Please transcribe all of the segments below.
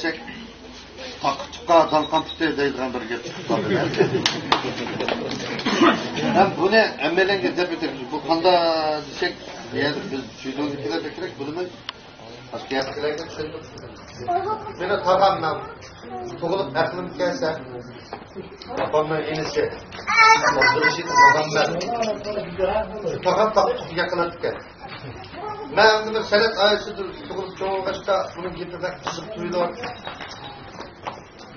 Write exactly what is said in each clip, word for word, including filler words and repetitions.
تاققا تۇققا دالقان پۇتى دەيدىغان بىر گەپ چىقىپ قالدى. ھەم بۇنى ھەممەيلەنگە دەپ ئۆتەيمىز. بۇ قاندا دېسەك، بۇ يەردە بىز شۇيدۇڭدىكىلەر بەكرەك بۇنىمۇ باشقا يەردىكىلەرگە چۈشەندۈرۈپ، مېنىڭ تاغامنىڭ تۇغۇلۇپ ئەقلىم كەلسە، ئاپامنىڭ ئىنىسى، ئابدۇرېشىت مۇھەممەد، شۇ تاغام تاققا تۇققا گەپ قىلاتتىكەن. مەن ئەمدى بىر سەنئەت ئائىلىسىدە تۇغۇلۇپ چوڭ بولغاچقا، ئۇنىڭ گېپى بەك قىزىق تۇيۇلۇپ،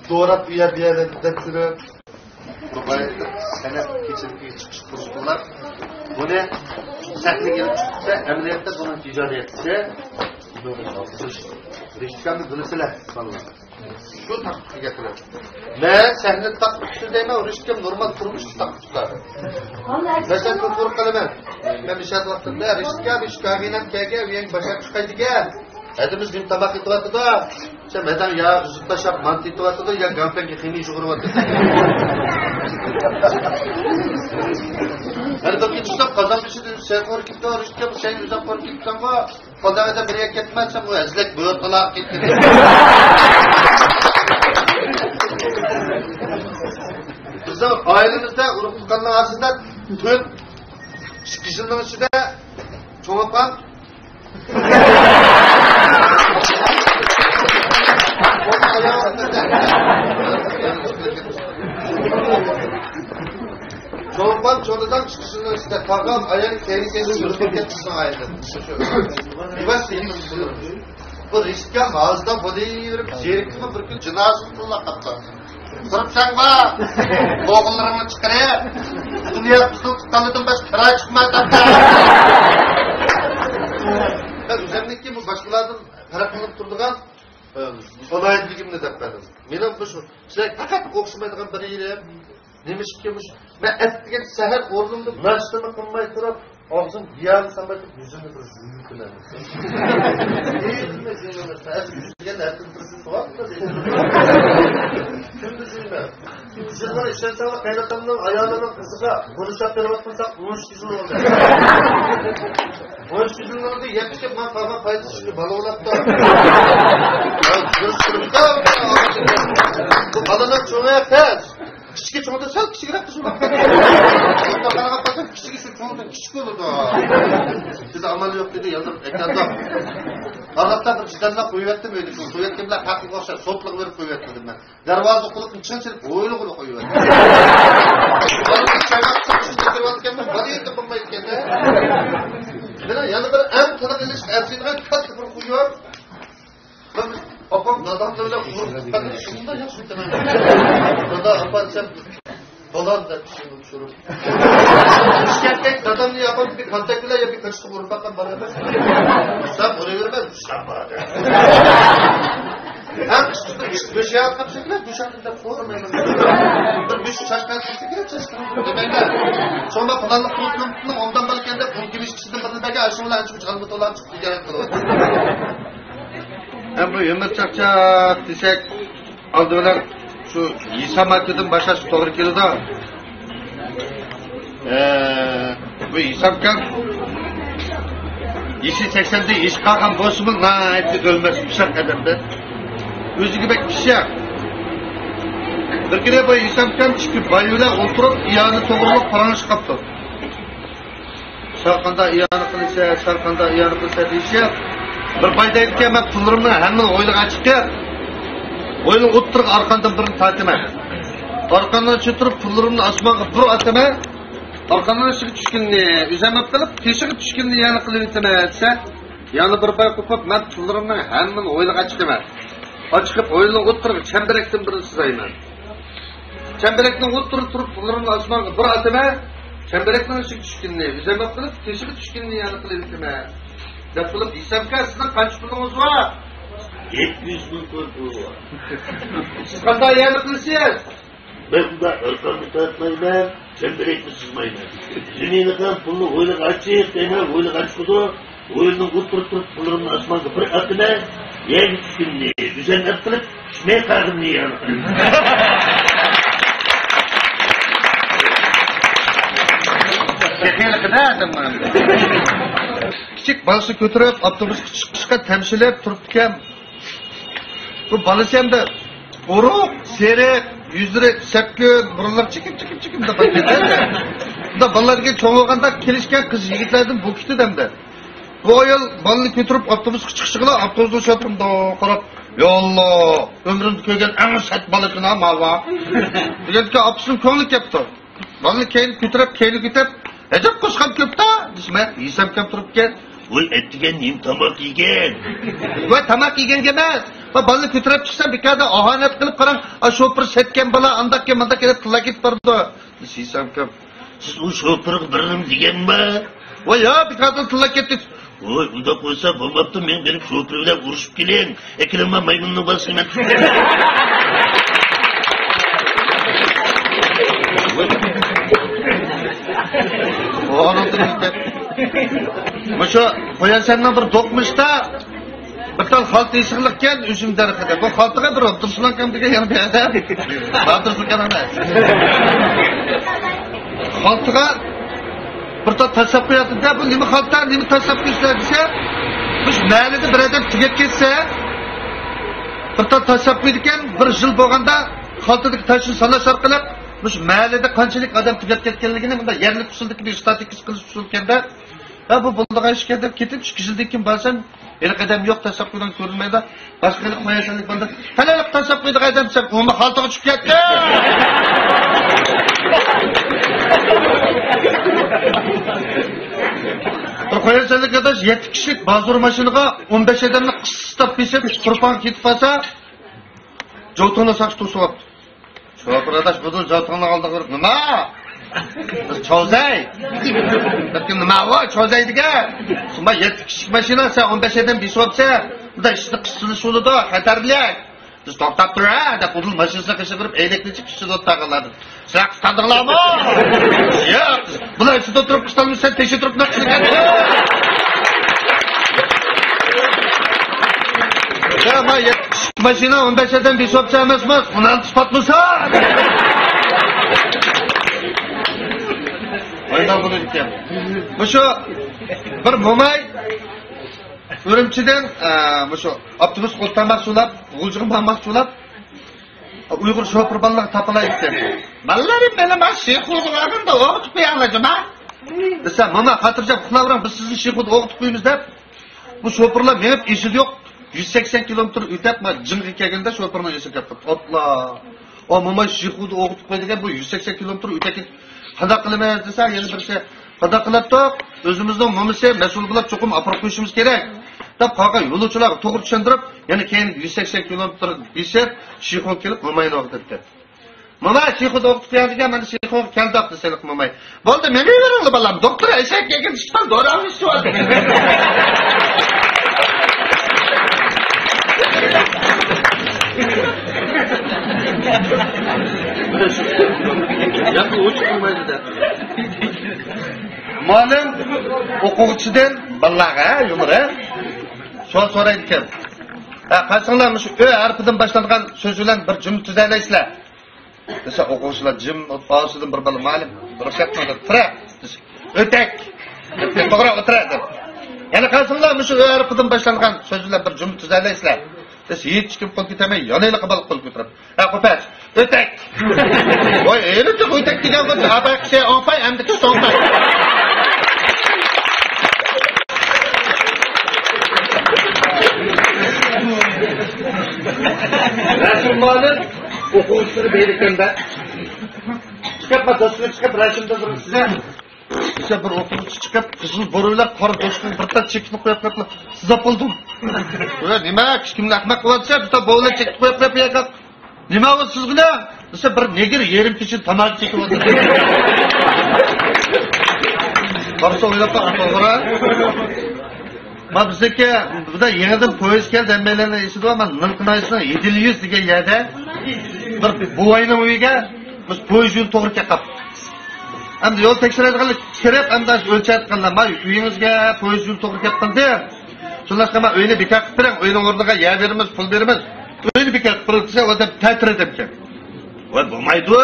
دوراپ ئۇ يەر بۇ يەرلەردە دەپ يۈرۈپ، بۇ بايىقى سەنئەت كېچىلىكىگە چىقىش پۇرسىتى بولار. بۇنى سەھنىگە ئېلىپ چىقسا، ئەمەلىيەتتە بۇنىڭ ئىجادىيەتچىسى رېشىتكامنى بىلىسىلەر، بالىلار. شۇ تاققا گەپلەر. مەن سەھنىدە تاققا تۇتۇش دەيمەن، رېشىتكام نورمال تۇرمۇشتا تاققا تۇتار. مەسىلەن، كۆپ ئۇرۇپ قالىمەن. مەن بېشارەت ۋاقتىمدا، رېشىتكام، ئىشكاگىنەم كەلگەن، ئۇ يەرگە باشلاپ چىقاي دېگەن. ھەدىمىز نېمە تاماق ئېتىۋاتىدۇ؟ سەن مەدەڭ يا ئۈزۈپ تاشلاپ مانتا ئېتىۋاتىدۇ، يا گاڭپەڭگە خېمىي يۇغۇرۇۋاتىدۇ. ھەر بىر كېچىسىدە قازان بېشىدا سەي قورۇپ كېتىدۇ، رېشىتكام، سەي ئۈزۈپ قورۇپ كېتىپسەنغۇ. قانداق ئادەم بىر يەرگە كەتمەن دېسەم، ئۇ ھەزىلەك بۇيرۇتقىلى كەتكەن. بىزنىڭ ئائىلىمىزدە ئۇرۇق تۇغقانلار ئارىسىدا تۆت، ئىككى يىلنىڭ ئىچىدە چوڭ ئاپام، چوڭ ئاپام، چوڭ دادام، چىقىشىنىڭ ئىچىدە قالغان ئايال كەينى-كەينىدىن يۈرۈپ كەتكەن بىزنىڭ ئائىلىدىن. بىۋاسىتە يېقىن. بۇ رېشىتكام ھازىدا بولۇۋېرىپ، زېرىكتىمۇ بىر كۈن جىنازىسىنى تىللاپ قاپتۇ. تۇرۇپسەنغۇ، ئوغۇللىرىڭنى چىقىرىپ، دۇنيا بىزنىڭ تۇغقانلىرىدىن باشقا كىرايە چىقماي قاپتۇ. مەن ئۆزۈمنىڭكى بۇ باشقىلاردىن پەرقلىنىپ تۇرىدىغان، ئە، ئالاھىدىلىكىمنى دەپ بەردىم. مېنىڭ مۇشۇ سىلەرگە پەقەت ئوخشىمايدىغان بىر يېرىم، نېمىشقا مۇشۇ، مەن ئەتىگەن سەھەر ئورنۇمدىن ناشتىمۇ قىلماي تۇرۇپ، ئاغزىم بىيانى سالماي تۇرۇپ، يۈزۈمنى بىر يۇيۇۋېتىمەن. دېگەن ھەپتىدە بىر كۈن بولۇپتۇ دېدى. كۈندۈز يۇيىمەن. سىز مانا ئىشەنسەڭلار، قېيىنئاتامنىڭ ئايالىنىڭ قىزىغا بۇرۇشاپ بېرىۋاتقان ساق ئون ئىككى يىل بولدى. ئون ئىككى يىلنىڭ ئىچىدە يەتمىش كۆپ ماڭا قالغان پايدىسى ئىككى بالا بولۇپتۇ. بۇ بالىنىڭ چوڭى تەس. كىچىكى چوڭدىن سەل كىچىكرەك قىز بولۇپ قالغان. كىچىكى شۇ چوڭدىن كىچىك بولىدۇ. بىز ئامال يوق دېدى، يازدۇرۇپ ئەكەلدۇق. ئارىلىقتا بىر جىدەللەپ قويۇۋەتتىم ئۆيدە. شۇ قويۇۋەتكەن بىلەن پەقىرگە ئوخشاپ سوتلىغا بېرىپ قويۇۋەتمىدىم مەن. دەرۋازا قۇلۇپنى چىڭ چېلىپ ھويلىغىلا قويۇۋەتتىم. كىرىۋاتقاندا بالا يېتىپ بولمايدىكەن-دە. مانا يەنە بىر ئەڭ تىلغا ئېلىشقا ئەرزىيدىغان كاتتا بىر ئويۇن. مەن ئاپام دادامنى بىلەن ئۇرۇپ چىققاندا شۇنداق ياخشى ئۆتىمەن. دادا، ئاپا دېسەم، بالام دەپ ئىچىمدىن چۈشۈرۈپ. ئىشكەنتەك دادامنى ئاپام بىر كالتەك بىلەن يا بىر كاچىسىغا ئۇرۇپ باققان بالام. سەن ئۇرۇۋېرىمەن، سەن بار. ھەم ئىشتىن بۆشەپ قاپسەن، بۆشەپ دەپ سورىمايمەن. بىر مۈشۈك چاچقان چىقسا كېرەك، چاچقان دېمەيمەن. شۇڭا پىلانلىق قۇرۇپ ئوبدان باركەن دەپ، ئون كىلو ئىچىدىن بىرنى بەرگەن، ئاشۇ بىلەن ئانچە-مۇنچە ئالمىتى ئۇلار چىقىپ تىجارەت قىلىۋاتىدۇ. ھەم بۇ ئۆمۈر چاقچاق دېسەك، ئالدى بىلەن شۇ ھېسام ئاكىدىن باشلاشقا توغرا كېلىدۇ. ئە، بۇ ھېسام ئاكام يېشى سەكسەندىن ئېشىپ قالغان بولسىمۇ، ناھايىتى ئۆلمەس ئۇششاق ئادەمدە. ئۆزىگە بەك ئىششەق. بىر كۈنى بۇ ھېسام ئاكام ئىككى باي بىلەن ئولتۇرۇپ، ئىئانە توغرۇلۇق پاراڭلىشىپ قاپتۇ. سەن قانداق ئىئانە قىلىسەن، سەن قانداق ئىئانە قىلىسەن دېيىشىپ، بىر باي دەيدىكەن، مەن پۇللىرىمنى ھەممىنى ھويلىغا ئەچىقىپ، ھويلىنىڭ ئوتتۇرىغا ئارقاندىن بىرنى تارتىمەن. ئارقاندىن چۆتۈرۈپ پۇللىرىمنى ئاسمانغا بىر ئاتىمەن. ئارقاندىن ئىچىگە چۈشكىنىنى ئۆزۈم ئېلىپ قېلىپ، تېشىغا چۈشكىنىنى ئىئانە قىلىۋېتىمەن دېسە، يەنە بىر باي قوپۇپ، مەن پۇللىرىمنىڭ ھەممىنى ھويلىغا ئەچىقىمەن. ئاچىقىپ، ھويلىنىڭ ئوتتۇرىغا چەمبىرەكتىن بىرنى سىزايمەن. چەمبىرەكنىڭ ئوتتۇرىدا تۇرۇپ، پۇللىرىمنى ئاسمانغا بىر ئاتىمەن. چەمبىرەكنىڭ ئىچىگە چۈشكىنىنى ئۆزۈم ئېلىپ قېلىپ، تېشىغا چۈشكىنىنى يەنە قىلىۋېتىمەن، دەپ قىلىپ، ھېسابكار، سىزنىڭ قانچە پۇلىڭىز بار؟ يەتتە يۈز مىڭ كوي پۇلى بار. سىز قانداق يەنە قىلىسىز؟ مەن ئۇنداق ئارقامنى تارتمايمەن، چەمبىرەكنى سىزمايمەن. زېمىنغا پۇلنى ھويلىغا ئاچىق دەيمەن، ھويلىغا ئاچىقىدۇ. ھويلىنىڭ ئوتتۇرىدا تۇرۇپ، پۇللىرىمنى ئاسمانغا بىر ئاتىمەن، يەرگە چۈشكىنىنى ئۆزۈم ئېلىپ قېلىپ، چۈشمەي قالغىنىنى يەنە قىلىمەن. كىچىك بالىسىنى كۆتۈرۈپ، ئاپتوبۇسقا چىقىشقا تەمشىلىپ تۇرۇپتىكەن. بۇ بالىسى ئەمدى ئورۇق، سېرىق، يۈزلىرى سەپكۈن، بۇرۇنلىرى چېكىم، چېكىم، چېكىم دەپ كېتەتتى. بۇنداق بالىلار دېگەن چوڭ بولغاندا كېلىشكەن قىز يىگىتلەردىن بۇ كۈتىدۇ ئەمدى. بۇ ئايال بالىنى كۆتۈرۈپ ئاپتوبۇسقا چىقىشىغىلا ئاپتوبۇسنىڭ شوپۇرى مۇنداق قاراپ، يا ئاللا، ئۆمرۈمدە كۆرگەن ئەڭ سەت بالا ئىكەن ھا ماۋۇ، دېگەنكى ئاپىسىنىڭ كۆڭلى كەپتۇ. بالىنى كەينىگە كۆتۈرۈپ، كەينىگە كۆتۈرۈپ، ئەجەب قوشقان كۆپتۇ دېسىمە، يېسەمكەم تۇرۇپكەن. ۋوي، ئەتىگەن نېمە تاماق يېگەن؟ ۋاي، تاماق يېگەنگە ئەمەس. ۋاي، بالىنى كۆتۈرۈپ چىقسا، بىكاردا ئاھانەت قىلىپ قاراڭ، ئا، شوپۇر سەتكەن بالا، ئانداقكەن، مانداقكەن دەپ تىللاپ كېتىپ بارىدۇ. يېسەمكەم، سىز ئۇ شوپۇرغا بىر نېمە دېگەنما؟ ۋاي، يا، بىكاردىن تىللاپ كەتتى. ۋوي، ئۇنداق بولسا بولماپتۇ، مېڭىڭ بېرىپ شوپۇر بىلەن ئۇرۇشۇپ كېلىڭ. ئەكېلىڭ، مايمۇننىڭ بالىسىنى مەن. مۇشۇ قوياسەننىڭ بىر دوقمۇشتا بىر تال خالتا ئېسىقلىقكەن ئۈزۈم دەرىخىدە. بۇ خالتىغا بىر ئابدۇرسۇلان ئاكام دېگەن يەنە بىر ئادەم. ئابدۇرسۇلان ئاكام ئەمەس. خالتىغا بىر تال تاشلاپ قوياتىدۇ-دە، بۇ نېمە خالتا، نېمە تاشلاپ قويۇپسىلەر دېسە، مۇشۇ مەھەللىدە بىر ئادەم تۈگەپ كەتسە، بىر تال تاشلاپ قويىدىكەن، بىر يىل بولغاندا خالتىدىكى تاشنى ساناش ئارقىلىق مۇشۇ مەھەللىدە قانچىلىك ئادەم تۈگەپ كەتكەنلىكىنى مۇنداق يەرلىك ئۇسۇلدىكى بىر ستاتىستىكىسى قىلىش ئۇسۇلى ئىكەن-دە. ھە، بۇ بولىدىغان ئىش ئىكەن دەپ كېتىپ، ئىككى يىلدىن كېيىن بارسام، ھېلىقى ئادەم يوق، تاشلاپ قويغان كۆرۈنمەيدۇ. باشقا ھېلىقى قوياسەنلىك بالىدا، قېنى ھېلىقى تاشلاپ قويىدىغان ئادەم دېسەم، ئۇمۇ خالتىغا چۈشۈپ كەتتى. بىر قوياسەنلىك ئاداش يەتتە كىشىلىك بازۇر ماشىنىغا ئون بەش ئادەمنى قىستاپ بېسىپ، تۇرپانغا كېتىپ قالسا، جوتىڭنى ساقچى توسۇۋاپتۇ. شوپۇر ئاداش بۇدۇل جوتىڭنى ئالدىغا بېرىپ، نېمە؟ بىز چوزەي. بەلكىم نېمە ئۇ چوزەي دېگەن؟ شۇما يەتتە كىشىلىك ماشىنا، سەن ئون بەش ئادەم بېسىۋاپسەن. بۇندا ئىشنى قىستىلىش بولىدۇ، خەتەرلىك. بىز توختاپ تۇر ھە دەپ، بۇدۇل ماشىنىسىنى قېشىغا بېرىپ، ئەينەكنى ئېچىپ ئىچىدە ئولتۇرغانلاردىن. سىلەر قىستاندىڭلارمۇ؟ ياق. بۇلار ئىچىدە ئولتۇرۇپ قىستالمىسا، سەن تېشى تۇرۇپ نەق قىلىپ كەتتىڭ. يا، ما يەتتە كىشىلىك ماشىنا ئون بەش ئادەم بېسىۋاپسەن ئەمەسمۇ؟ ئۇنى ئىسپاتلىسا. ئايدار بولىدىكەن. مۇشۇ بىر موماي ئۈرۈمچىدىن، ئە، مۇشۇ ئاپتوبۇسقا ئولتۇرماقچى بولۇپ، غۇلجىغا ماڭماقچى بولۇپ، ئۇيغۇر شوپۇر بالىلارغا تاپىلايدىكەن. بالىلىرىم مېنى ما شىخۇغا بارغاندا ئوقۇتۇپ بېرىڭلار جۇما. دېسە، ماما، خاتىرجەم ئۇخلاۋېرىڭ، بىز سىزنى شىخۇدا ئوقۇتۇپ قويىمىز دەپ، بۇ شوپۇرلار مېڭىپ ئېسىدە يوق، يۈز سەكسەن كىلومېتىر ئۆتۈپ، ما جىڭغا كەلگەندە شوپۇرنىڭ ئېسىگە كەپ قاپتۇ. ئوپلا! ئۇ موماي شىخۇدا ئوقۇتۇپ قوي دېگەن، بۇ يۈز سەكسەن كىلومېتىر ئۆتۈپ كېتىپ، قانداق قىلىمىز دېسە، يەنە بىرسى، قانداق قىلاتتۇق؟ ئۆزىمىزنىڭ مومىسى مەسئۇل بولۇپ چوقۇم ئاپىرىپ قويۇشىمىز كېرەك، دەپ قالغان يولۇچىلارغا توغرا چۈشەندۈرۈپ، يەنە كەينىدىكى يۈز سەكسەن كىلومېتىر بېسىپ، شىخۇغا كېلىپ، موماينى ئوقۇتىدىكەن. موماي، شىخۇدا ئوقۇتۇپ بەردىكەن، مانا شىخۇغا كەلدۇق دېسە، ھېلىقى موماي، بولدى، مېڭىۋېرىڭلار بالام، دوختۇر ئەشەك يېگەن ئىشتان دورا ئالمىشىۋاتىدۇ. مۇئەللىم ئوقۇغۇچىدىن بالىلارغا، ھە، يۇمۇر، ھە، سوئال سورايدىكەن. ھە، قارىساڭلار، مۇشۇ ئۆ ھەرپىدىن باشلانغان سۆز بىلەن بىر جۈملە تۈزەلەيسىلەر دېسە، ئوقۇغۇچىلار جىم ئارىسىدىن بىر بالا، مۇئەللىم، رۇخسەت قىلىڭ، تۇرە دېسە، ئۆتەك. توغرا، ئولتۇرە دەپ. يەنە قارىساڭلار، مۇشۇ ئۆ ھەرپىدىن باشلانغان سۆز بىلەن بىر جۈملە تۈزەلەيسىلەر دېسە، ھېچكىم قول كۆتۈرمەي، يەنە ھېلىقى بالا قول كۆتۈرۈپ، ھە، قوپەچ، ئۆتەك. ۋاي، ھېلىچە ئۆتەك دېگەن بولسا، ئاپاي قىشى ئوڭپاي، ئەمدى كىشى ئوڭپاي. رەسىم مۇئەللىم ئوقۇغۇچىلىرى بېرىكەندە. چىقىپ، ما دوستىنى چىقىپ، رەسىمدە تۇرۇپ سىزە. بىزدە بىر ئوقۇغۇچى چىقىپ، قىزىل بورا بىلەن قارا دوستىنىڭ بىر تال چېكىتىنى قويۇپ قويۇپلا، سىزاپ بولدۇم. ئۇلار نېمە، كىشكىمنى ئەخمەق قىلىۋاتىسەن، بىر تال بورا بىلەن چېكىت قويۇپ قويۇپ ياقاپ. نېمە بولدى سىزگىنە؟ دېسە، بىر نېگىر يېرىم كېچىدە تاماكا چېكىۋاتىدۇ. قارىسا ئويلاپ باققان توغرا. ما بىزنىڭكى بۇدا يېڭىدىن پويىز كەلدى، ھەممەيلەننىڭ ئېسىدە بار، ما نىڭقا ناھىيەسىنىڭ ھىدىلى يۈز دېگەن يەردە بىر بوۋاينىڭ ئۆيىگە بىز پويىز يولى توغرا كەپ قاپتۇ. ئەمدى يول تەكشۈرەيدىغانلار كىرىپ، ئەمدى ئۆلچەيدىغانلار، ما ئۆيىڭىزگە پويىز يولى توغرا كەپ قالدى. شۇڭلاشقا مانا ئۆينى بىكار قىلىپ بېرىڭ، ئۆينىڭ ئورنىغا يەر بېرىمىز، پۇل بېرىمىز، ئۆينى بىكار قىلىپ بېرىڭ دېسە، ئۇ ئادەم تەتۈر ئادەمكەن. ۋاي، بولمايدۇ.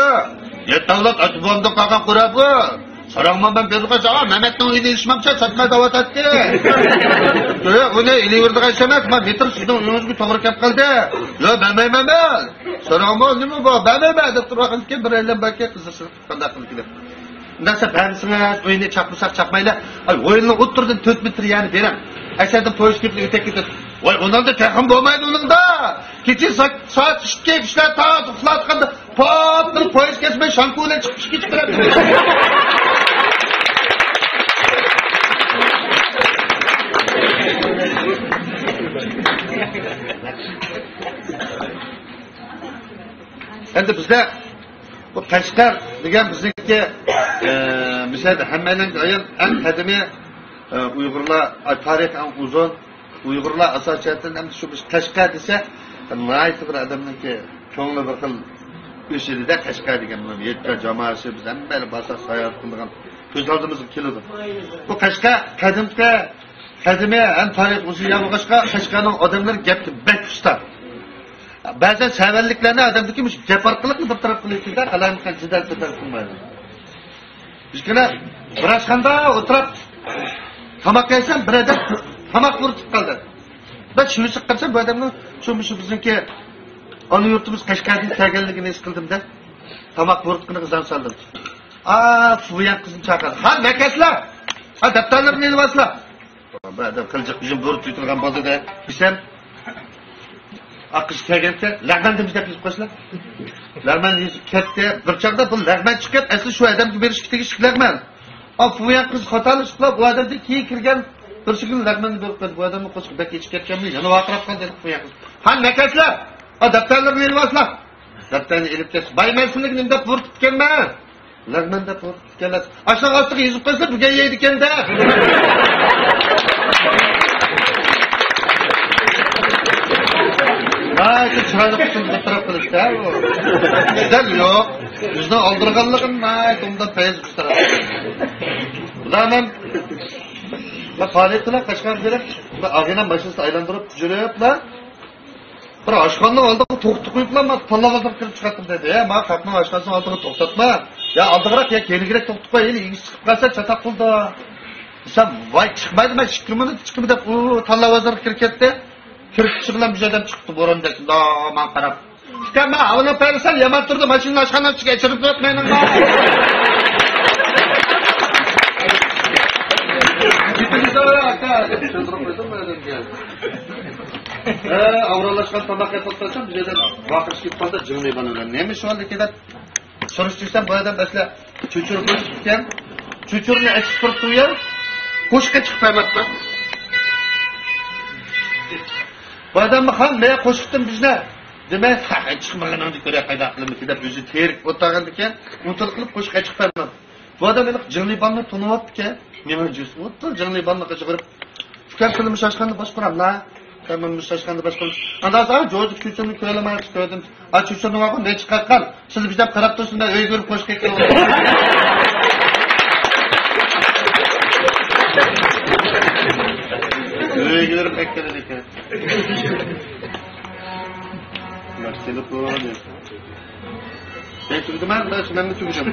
يەتتە ئەۋلاد ئاتا-بوۋامدىن قالغان قورا بۇ. ساراڭمۇ مەن بېرىدىغان چاغ، مەمەتنىڭ ئۆيىنى ئېلىشماقچى، ساتماي دەۋاتاتتى. ياق، ئۇنى ئېلىۋېرىدىغان ئىش ئەمەس، مانا مېتىر سىزنىڭ ئۆيىڭىزگە توغرا كەپ قالدى. ياق، بەرمەيمەن مەن. ساراڭمۇ نېمە بۇ، بەرمەيمەن دەپ تۇرغاندىن كېيىن بىر ئايلان باركەن، قىزىقسىنىپ قانداق قىلىپ كېلىپ. ئۇنداق دېسە بەرمىسىڭىز، ئۆينى چاقمىساق چاقمايلى. ئاي، ھويلىنىڭ ئوتتۇرىدىن تۆت مېتىر يەرنى بېرىڭ. ئەسەردىن پويىز كېلىپ ئۆتەپ كېتىدۇ. ۋاي، ئۇنىڭدا تېخىمۇ بولمايدۇ ئۇنىڭدا. كېچە سا-، سائەت ئىككى، كىشىلەر تاغ ئۇخلاۋاتقاندا، پاپ، بىر پويىز كەچمەي شامپۇ بىلەن چىقىپ ئىشىككە چىقىپ بېرەتتى. ئەمدى بىزدە بۇ قەشقەر دېگەن بىزنىڭكى، ئە، مىسالدا ھەممەيلەنگە ئايان ئەڭ قەدىمىي، ئە، ئۇيغۇرلار، ئە، تارىخى ئەڭ ئۇزۇن. ئۇيغۇرلار ئاساسىي جەھەتتىن ئەمدى شۇ بىز قەشقەر دېسە، ناھايىتى بىر ئادەمنىڭكى كۆڭلى بىر خىل ئۆسىدىدە، قەشقەر دېگەن بۇ يەتكەن جامائەتچى، بىز ھەممەيلەن بارساق ساياھەت قىلىدىغان كۆز ئالدىمىزغا كېلىدۇ. بۇ قەشقەر قەدىمكى، قەدىمىي ھەم تارىخى ئۇزۇن يەر بولغاچقا، قەشقەرنىڭ ئادەملىرى گەپكە بەك ئۇستا. بەزەن سەۋەنلىكلەرنى ئادەمدىكى مۇشۇ گەپ ئارقىلىق بىر تەرەپ قىلىۋېتىدۇ، قالايمىقان جېدەل پېدەل قىلمايدۇ. بىزكىلەر بىر ئاشخانىدا ئولتۇرۇپ تاماق يەيسەن، بىر ئادەم تاماق بۇيرۇتۇپ قالدى. بەك شىۋىسى قارىسام، بۇ ئادەمنىڭ شۇ، مۇشۇ بىزنىڭكى ئانا يۇرتىمىز قەشقەردىن كەلگەنلىكىنى ھېس قىلدىم-دە، تاماق بۇيرۇتقىنىغا زەن سالدىم. ئا، فۇيەن قىزنى چاقىردى. ھا، مەكەسلەر! ھا، دەپتەرلىرىنى ئېلىۋالسىلا! بۇ ئادەم قىلچىق بىزنى بۇيرۇتۇپ تۇرغان بولسا-دە، دېسەم، ئاققىزى كەلگەنتى، لەغمەن دېمىز دەپ يېزىپ قويسىلا. لەغمەن يېزىپ كەتتى. بىر چاغدا بۇ لەغمەن چىقىپ، ئەسلى شۇ ئادەمگە بېرىشكە تېگىشلىك لەغمەن. ئا، فۇيەن قىز خاتالىشىپ قالاپ، ئۇ ئادەمدىن كېيىن كىرگەن بىرسىگە لەغمەننى بېرىپ قويدى. بۇ ئادەمنىڭ قورسىقى بەك ئېچىپ كەتكەنمۇ، يەنە ۋارقىراپ قالدى فۇيەن قىز. ھا، مەكەسلەر! ئا، دەپتەرلىرىنى ئېلىۋالسىلا! دەپتەرنى ئېلىپ كەتسە، باي، مەن سىلىگە نېمە دەپ بۇيرۇتۇپتىكەنمەن؟ لەغمەن دەپ بۇيرۇتۇپتىكەنلە. ئاشۇنىڭ ئاستىغا يېزىپ قويسا، بۈگۈن يەيدىكەن-دە. ناھايىتى چىرايلىق ئۇسۇل بىر تەرەپ قىلىشتا بۇ. دەل يوق. بىزنىڭ ئالدۇرغانلىقىنى ناھايىتى ئوبدان پەيز بىر تەرەپ. بۇلار مەن، مەن پائالىيەتتىلا قەشقەرگە بېرىپ، بىر ئاغىنەم ماشىنىسىنى ئايلاندۇرۇپ، يۈرۈپلا، بىر ئاشخانىنىڭ ئالدىغا توختىتىپ قويۇپلا، مانا تاللا بازىرىغا كىرىپ چىقاتتىم دېدى. ھە، ما خەقنىڭ ئاشخانىسىنىڭ ئالدىغا توختاتما. يا ئالدىغىراق، يا كەينىگىرەك توختىتىپ قوي، ھېلى ئىگىسى چىقىپ قالسا چاتاق قىلىدۇ دېسەم، ۋاي، چىقمايدۇ، مەن ئىككى مىنۇت ئىچىدە ئۇ تاللا بازىرىغا كىرىپ كەتتى. كىرىپ چىقىشى بىلەن بىر ئادەم چىقتى، بوران دەپ، ماڭا قاراپ. ئۇكام، مانا ئاۋۇنىڭ پەرىسەل يامان تۇردى، ماشىنىنى ئاشخانىنىڭ ئىچىگە ئەچىرىپ قويۇپ مېنىڭ. ئاۋرالاشقان تاماق يەپ ئولتۇرسام، بىر يەردە ۋاقىت كېتىپ قالدى، جىڭلىبان بىلەن. نېمە ئىش بولدى دەپ سورىشىپ چۈشسەم، بۇ ئادەم ئەسلى چۆچۈرە قوشۇپتىكەن. چۆچۈرىنى ئەكسىپ تۇرۇپتۇ يا، قوشۇق ئېچىقىپ بەرمەپتۇ. بۇ ئادەممۇ خان، مەن قوشۇقتىن بىزنە دېمەي، ھە، چىقمىغىنىڭنى كۆرە قايداق قىلىمىكىن دەپ ئۆزى تېرىپ ئولتۇرغاندىكىن، ئۇنتۇلۇپ قوشۇق ئېچىقىپ بەرمەپتۇ. بۇ ئادەم ھېلىقى جىڭلىباننى تونۇۋاپتىكەن. مېڭە جۈس ئۇتتۇ، جىڭلىباننى قىچقۇرۇپ، ئۇكام، سىلىمۇ شاشخانىدا باشقۇراملا؟ ئۇكام، مەن شاشخانىدا باشقۇرىمەن. ئانداق ساڭا جوزىپ چۆچۈرىنى كۆرەلمەي، كۆردۈم. ئا، چۆچۈرىنى بارغۇ، نەچچە قاتقان. سىز بىزدەپ قاراپ تۇرسۇن، مەن ئۆيگە يۈرۈپ قوشۇپ كەتكەن. ئۆيگە يۈرۈپ كەتكەن ئىكەن. مەن تېلېفون. مەن تۈگىدىمەن، مەن، مەن تۈگىدىم.